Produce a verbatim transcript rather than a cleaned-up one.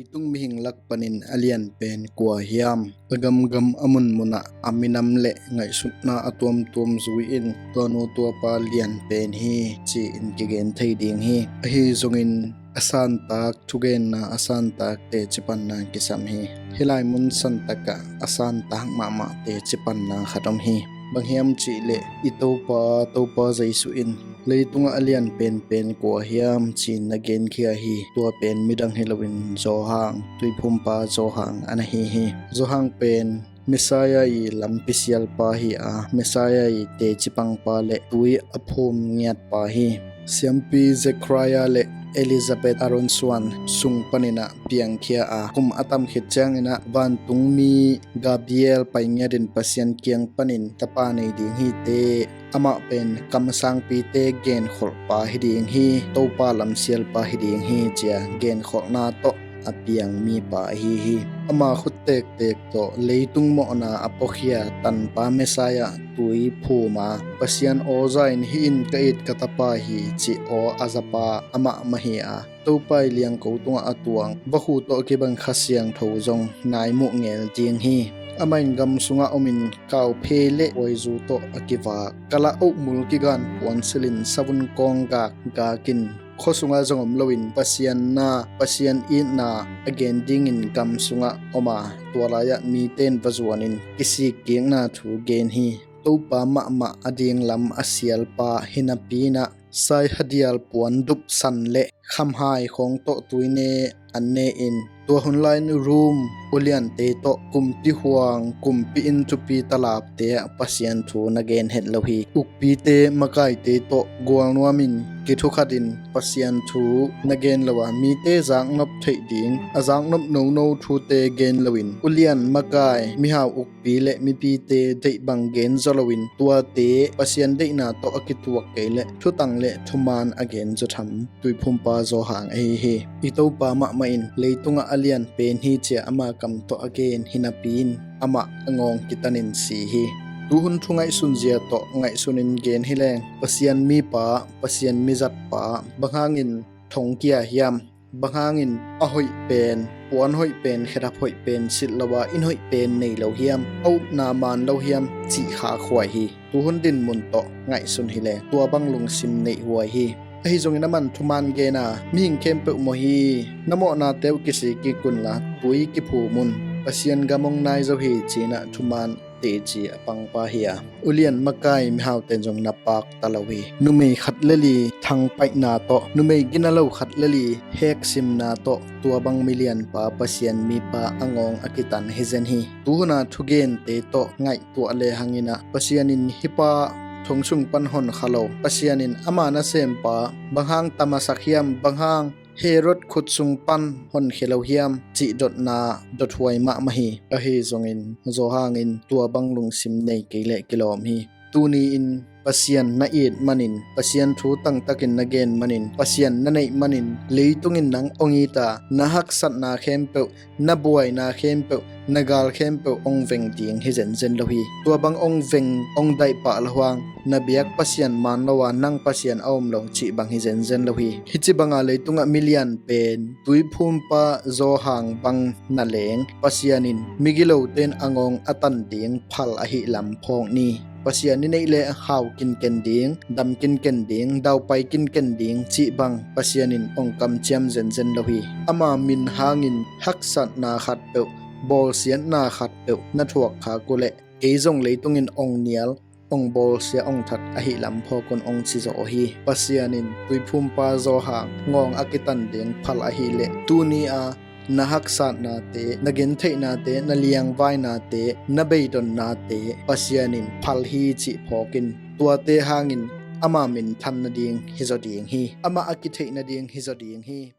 Leitung mihing lak panin a lian pen kua hiam? A gamgam a munmunah a minam le ngaihsutna a tuamtuam zui-in tua nu tua pa lian pen hi ci-in kigen thei ding hi. Ahi zongin a santak thugenna a santak teci panna kisam hi. Hih lai mun santakah a santak mahmah teci panna khat om hi. Bang hiam cihleh i Topa, Topa Jesuh in leitungah a lian penpen kua hiam ci-in na genkhia hi. Tua pen midang hi loin Johan, tuiphumpa Johan a na hi hi. Johan pen Messiah i lampi sialpa hi a, Messiah i teci pangpa le tui a phum ngiatpa hi. Siampi Zechariah le Elizabeth a runsuan sung paninah piangkhia a, kum a tam khit cianginah vantungmi Gabriel pai ngiatin Pasian kiang panin tapa nei ding hi teh, amah pen kamsangpite genkholhpa hi ding hi, Topa lamsialpa hi ding hi, cia genkholhna tawh a piang mipa ahi hi. Ama khut tektek tawh leitung mawhna a puakhia tanpa Messiah tui phum a, Pasian aw za in, "Hih in ka it ka tapa hi," cih aw a zapa amah mah hi a, Topa i liangko tungah a tuang vakhu tawh kibang Kha Siangtho zong nai muh ngel ding hi. Amah in gam sungah omin kauphei le khuaizu tawh a kivak, kalah ohmul kigan puan silhin savun kawng gak gakin, khua sungah zong om loin Pasian na, Pasian itna a gen dingin gam sungah om a, tua lai-ah mite in va zuanin kisik kikna thu gen hi. Topa mahmah a dinglam a sialpa hi napi inah saihadial puan dupsan le khamhai khawng tawh tuine an ne-in, tua hun lai-in Rom uliante tawh kumpi huang, kumpi inn thupi talapte ah Pasian thu na gen het lo hi. Ukpite makaite tawh gualnuamin kithukhatin Pasian thu na gen lo a, mite zaknop theih ding a zaknop nono thute gen loin, ulian makai, mihau uk pi le mipite deih bang gen zaw loin, tuate Pasian deihna tawh a kituak kei leh thutang le thuman a gen zaw tham tuiphumpa Johan ahi hi. I Topa mahmah in leitungah a lian pen hi cia ama kam tawh a gen hi napi in amah a ngawng kitanin si hi. Tuhun thu ngaihsun zia tawh ngaihsunin gen hi leng, Pasian mipa, Pasian mizatpa bang hangin thongkia hiam? Bang hangin a hoih pen, puan hoih pen, khedap hoih pen silh lo a, inn hoih pen nei lo hiam? A upna man lo hiam? Cih khakhuai hi. Tuhun dinmun tawh ngaihsun hi leng tua bang lungsim neih huai hi. Ahi zongin aman thuman gen a, mihing khempeuh mawh hi. Na mawhnate uh kisik kik unla tui kiphum un. Pasian gam hong nai zo hi, ci-in ah thuman teci a pangpa hi a, ulian makai mihaute in zong na pakta lo hi. Numei khat le li thangpaihna tawh, numei gina lo khat le li heksimna tawh tua bang milianpa Pasian mipa a ngawng a kitan hi zen hi. Tuhuna thugente tawh ngaihtuah lehang inah Pasian in hih pa thong sung pan honkha lo, Pasian in ama nasempa bang hang tamasak hiam, bang hang Herod khut sung pan honkhia lo hiam cih dotna dothuai mahmah hi. Ahi zongin Johan in tua bang lungsim nei kei leh kilawm hi. Tuni-in Pasian na it manin, Pasian thu tangtakin na gen manin, Pasian na neih manin, leitung in nang hong it a, na haksatna khempeuh, na buaina khempeuh, na gal khempeuh hong veng ding hi zenzen lo hi. Tua bang hong veng, hong daih pah lo hang, na biak Pasian man lo a, nang Pasian a om lo cih bang hi zenzen lo hi. Hih ci banga leitungah milian pen tuiphumpa Johan bang na leng, Pasian in migilote in a ngawng a tan ding phal ahih lam phawk ni. Pasian i neih leh hau kinken ding, dam kinken ding, daupai kinken ding cih bang Pasian in hong kamciam zenzen lo hi. Ama min hangin haksatna khatpeuh, bawlsiatna khatpeuh na thuak khak uh leh, kei zong leitung in hong nial, hong bawlsia, hong that ahih lam phawk un, hong ci zaw hi. Pasian in tuiphumpa Johan ngawng a kitan ding phal ahih leh, tuni a na haksatnate, na gentheihnate, na liangvainate, na beidonnate Pasian in phal hi cih phawk in, tuate hangin ama minthan nading hi zaw ding hi. Amah a kitheih nading hi zaw ding hi.